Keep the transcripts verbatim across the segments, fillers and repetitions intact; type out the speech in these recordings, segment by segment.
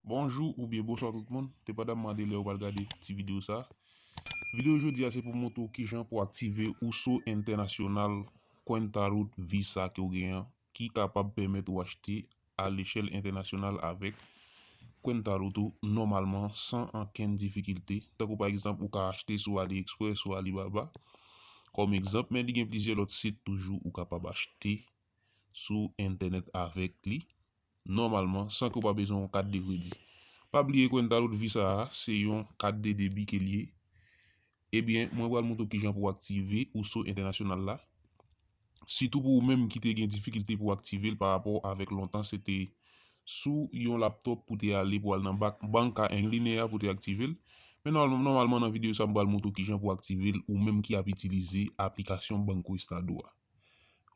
Bonjou oubyen bonswa tout moun. Depandaman de lè ou pral gade ti videyo sa. Videyo jodi a se pou montre w kijan pou aktive Uso International Cointaroot Visa ke w genyen an, ki kapab pèmèt ou achte a lechèl entènasyonal avèk Cointaroot ou nòmalman san ankenn difikilte. Tankou pa egzanp, ou ka achte sou AliExpress, sou Alibaba, kòm egzanp, men li gen plizyè lòt sit toujou ou kapab achte sou entènèt avèk li nòmalman san ke w pa bezwen yon kat de kredi. Pa bliye Cointaroot Visa a se yon kat de debi ke l ye. Ebyen, mwen pral montre w kijan pou w aktive Uso Entènasyonal la. Sitou pou ou menm ki te gen difikilte pou w aktive l pa rapò avèk lontan se te sou yon laptop pou te ale pou al nan bak, banka en lineya pou te aktive l. Men nòmalman, nòmalman nan videyo sa, m pral montre w kijan pou w aktive l ou menm ki ap itilize aplikasyon Banco Estado a.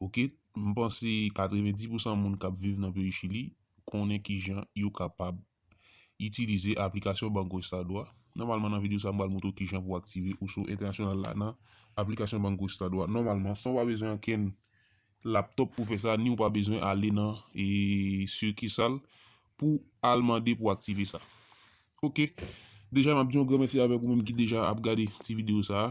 Oke, m panse katrevenndis pousan moun k ap viv nan peyi Chili konnen kijan yo kapab itilize aplikasyon Banco Estado a. Nòmalman nan videyo sa, m pral montre w kijan pou w aktive Uso Entènasyonal la nan aplikasyon Banco Estado a. Nòmalman, san w pa bezwen ankenn laptop pou fè sa, ni w pa bezwen ale nan e, sikisal pou al mande pou aktive sa. Oke. Deja, m ap di yon gran mèsi avèk ou menm ki deja ap gade ti videyo sa a.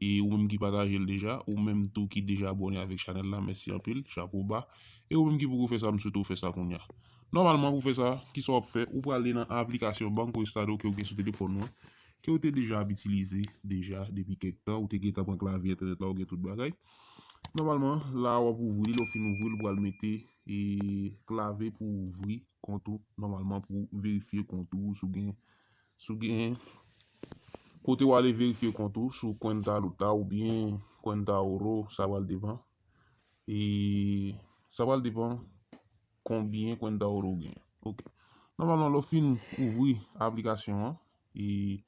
E ou menm ki pataje l deja, ou menm tou ki deja abòne avèk chanèl la, mèsi anpil, chapo ba. E ou menm ki poko fè sa, m swete w fè sa kounye a. Nòmalman, pou fè sa, kisa w ap fè? Ou prale nan aplikasyon Banco Estado ke w gen sou telefòn ou an, ke w te deja ap itilize deja depi kèk tan, ou te gentan pran klavye entènèt la, ou gen tout bagay. Nòmalman, la a w ap ouvri li, lè w fin ouvri l, ou pral mete e, klavye pou w ouvri kont ou, nòmalman pou w verifye kont ou, si w gen, si w gen kote w ale verifye kont ou, sou Cointaruta oubyen Cointauro, sa pral depann. E sa pral depann konbyen Cointauro w gen. Oke. Nòmalman, lè w fin ouvri aplikasyon an, e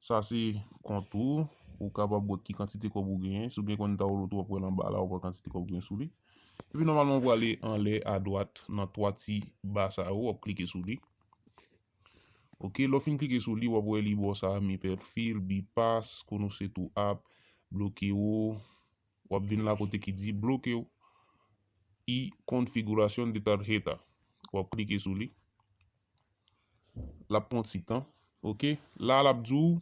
sa se kont ou, ou kapab wè ki kantite kòb ou genyen. Si w gen Cointauro tou, w ap wè l anba la, w ap wè kantite kòb ou gen sou li. Epi nòmalman, w prale anlè adwat nan twa ti ba sa yo, w ap klike sou li. Oke, lè w fin klike sou li, w ap wè li bò sa, Mi Perfil, Bipass, Conoce tu app, Bloqueo. W ap vin la kote ki di Bloqueo y configuración de tarjeta. W ap klike sou li. L ap pran ti tan. Oke, la l ap di w,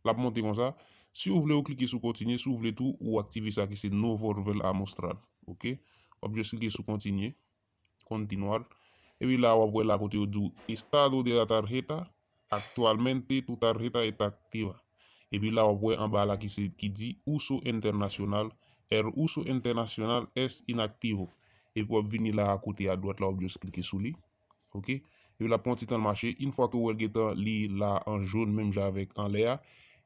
l ap monte konsa. Si w vle, ou klike sou kontinye. Si w vle tou, ou aktive sa ki se No volver a mostrar. Oke, w ap jis klike sou kontinye. Continuar. Epi la w ap wè la kote yo di w estado de la tarjeta, actualmente tu tarjeta está activa. Epi la w ap wè anba la ki se ki di Uso Internacional, el uso internacional es inactivo. Epi w ap vini la a kote adwat la, w ap jis klike sou li. Oke? Epi l ap pran ti tan l mache. Yon fwa ke w wè l gentan li la an jòn menm jan avèk anlè a,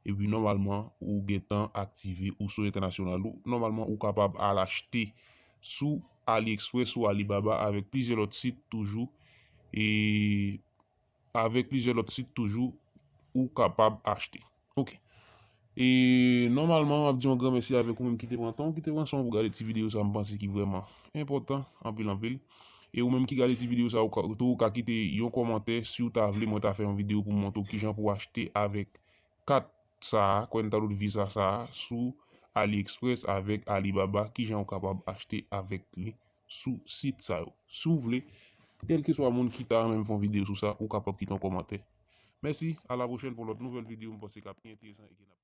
epi nòmalman ou gentan aktive Uso Entènasyonal ou. Nòmalman ou kapab al achte sou AliExpress ou Alibaba avèk plizyè lòt sit toujou. E avèk plizyè lòt sit toujou ou kapab achte. Oke. E nòmalman, m ap di yon gran mèsi avèk ou menm ki te pran tan, ki te pran san pou gade ti videyo sa, m panse ki vrèman enpòtan, anpil, anpil. E ou menm ki gade ti videyo sa, ou ka, tou ou ka kite yon kòmantè si w ta vle mwen ta fè yon videyo pou m montre w kijan pou w achte avèk kat sa a, Cointaruta Visa sa a, sou AliExpress avèk Alibaba, kijan ou kapab achte avèk li sou sit sa yo. Si w vle, kèlkeswa moun ki ta renmen m fè yon videyo sou sa, ou kapab kite yon kòmantè. Mèsi, a la pwochèn pou lòt nouvèl videyo, m panse k ap pi enteresan e ke n ap